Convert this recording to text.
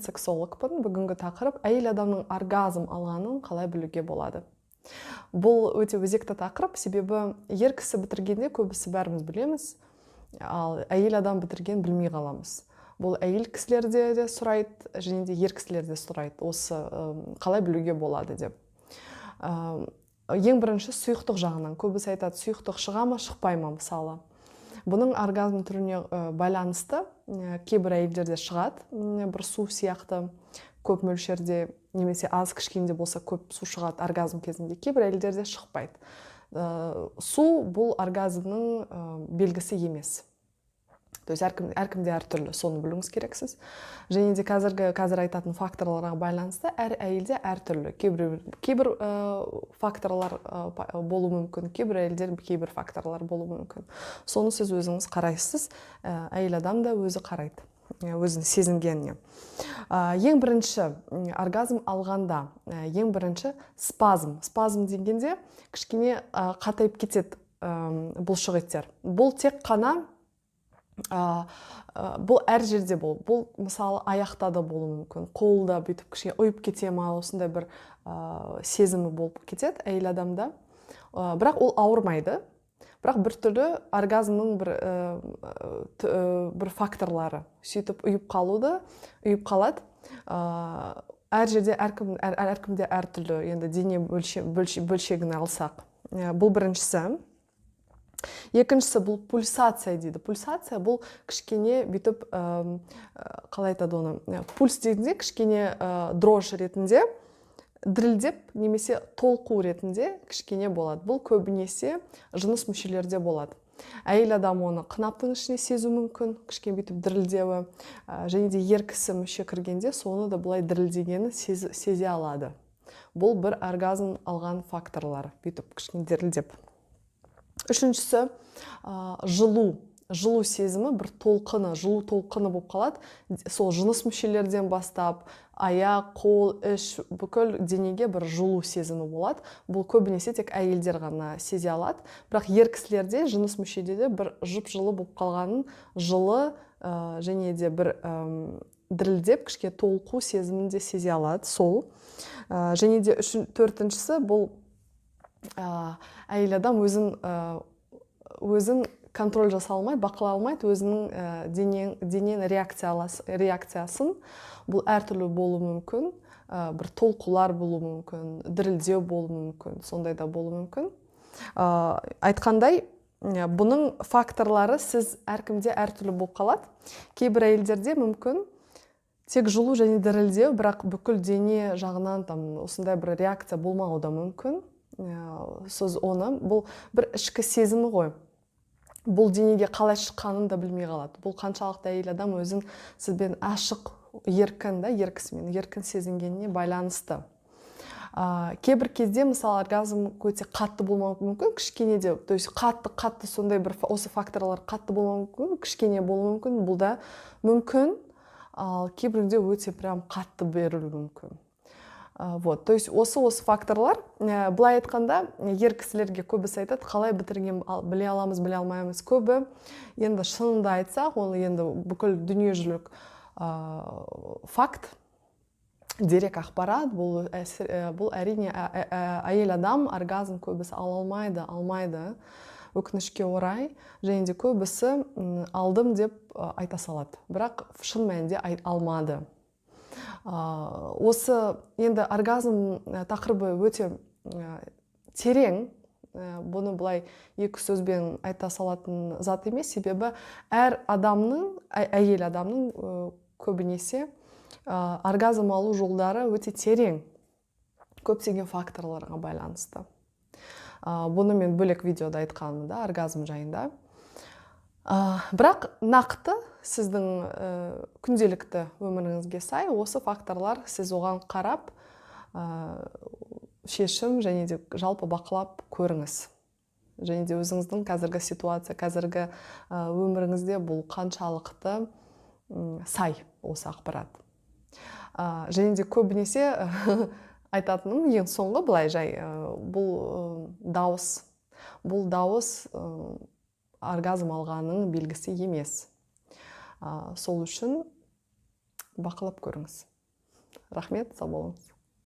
Сексологпын. Бүгінгі тақырып: әйел адамның оргазм алғанын қалай білуге болады? Бұл өте өзекті тақырып, себебі ер кісі бітіргенде көбісі бәріміз білеміз, ал әйел адам бітірген білмей қаламыз. Бұл әйел кісілерде де сұрайды және де ер кісілер де сұрайды осы қалай білуге болады деп. Ең бірінші сұйықтық жағынан көбісі айтады: сұйықтық шыға ма, шықпай ма? Мысалы, бұның оргазм түріне байланысты кейбір әйелдерде шығады бір су сияқты көп мөлшерде немесе аз, кішкене болса, көп су шығады оргазм кезінде, кейбір әйелдерде шықпайды. Су бұл оргазмның белгісі емес, то есть әркім, әркімде әртүрлі, соны білуіңіз керексіз. Және де қазір айтатын факторларға байланысты әр әйелде әртүрлі, кейбір факторлар болуы мүмкін, кейбір әйелдер кейбір факторлар болуы мүмкін. Соны сіз өзіңіз қарайсыз, әйел адам да өзі қарайды өзін сезінгеніне. Ең бірінші оргазм алғанда ең бірінші спазм. Спазм дегенде кішкене қатайып кетеді бұлшық еттер. Бұл тек қана бұл әр жерде бұл, мысалы, аяқта да болуы мүмкін, қолда бүйтіп кішкене ұйып кете ма, осындай бір сезімі болып кетеді әйел адамда. Бірақ ол ауырмайды, бірақ біртүрлі оргазмның бір факторлары сөйтіп ұйып қалуды, ұйып қалады. Әр жерде әркім әркімде әртүрлі енді дене бөлшегін алсақ. Бұл біріншісі. Екіншісі бұл пульсация дейді. Пульсация бұл кішкене бүйтіп, қалай айтады оны, пульс дегенде кішкене дрожь ретінде, дірілдеп немесе толқу ретінде кішкене болады. Бұл көбінесе жыныс мүшелерде болады. Әйел адам оны қынаптың ішіне сезу мүмкін, кішкене бүйтіп дірілдеуі, және де ер кісі мүше кіргенде соны да былай дірілдегенін сезе алады. Бұл бір оргазм алған факторлар, бүйтіп кішкене дірілдеп. Үшіншісі жылу, жылу сезімі, бір толқыны, жылу толқыны болып қалады. Сол жыныс мүшелерден бастап аяқ, қол, іш, бүкіл денеге бір жылу сезімі болады. Бұл көбінесе тек әйелдер ғана сезе алады, бірақ ер кісілерде жыныс мүшеде де бір жып жылы болып қалғанын, жылы және де бір дірілдеп, кішкене толқу сезімін де сезе алады сол. Және де төртіншісі бұл әйел адам өзін контроль жасай алмайды, бақылай алмайды өзінің дененің реакциясын. Бұл әртүрлі болуы мүмкін, бір толқулар болуы мүмкін, дірілдеу болуы мүмкін, сондай да болуы мүмкін. Айтқандай, бұның факторлары сіз әркімде әртүрлі болып қалады. Кейбір әйелдерде мүмкін тек жылу және дірілдеу, бірақ бүкіл дене жағынан там осындай бір реакция болмауы да мүмкін. Сіз оны, бұл бір ішкі сезімі ғой, бұл денеге қалай шыққанын да білмей қалады. Бұл қаншалықты әйел адам өзін сізбен ашық, еркін да, ер кісімен еркін сезінгеніне байланысты. Кейбір кезде, мысалы, оргазм өте қатты болмауы мүмкін, кішкене де, то есть қатты қатты сондай бір осы факторлар қатты болмауы мүмкін, кішкене болуы мүмкін, бұл да мүмкін. Ал кейбірінде өте прям қатты берілуі мүмкін. Вот, то есть осы факторлар, былай айтқанда, ер кісілерге көбісі айтады: қалай бітірген біле аламыз, біле алмаймыз? Көбі енді, шынында айтсақ, ол енді бүкіл дүниежүзілік факт, дерек, ақпарат, бұл әрине әйел адам оргазм көбісі ала алмайды, алмайды, өкінішке орай. Және де көбісі алдым деп айта салады, бірақ шын мәнінде алмады. Осы енді оргазм тақырыбы өте терең. Бұны былай екі сөзбен айта салатын зат емес, себебі әр адамның, әйел адамның көбінесе оргазм алу жолдары өте терең, көптеген факторларға байланысты. Бұны мен бөлек видеода айтқанмын да оргазм жайында. Бірақ нақты сіздің күнделікті өміріңізге сай осы факторлар, сіз оған қарап шешім және де жалпы бақылап көріңіз. Және де өзіңіздің қазіргі ситуация, қазіргі өміріңізде бұл қаншалықты сай осы ақпарат. Және де көбінесе айтатыным ең соңғы былай жай, бұл дауыс, бұл дауыс оргазм алғанның белгісі емес. Сол үшін Бақылап көріңіз. Рахмет, сау болыңыз.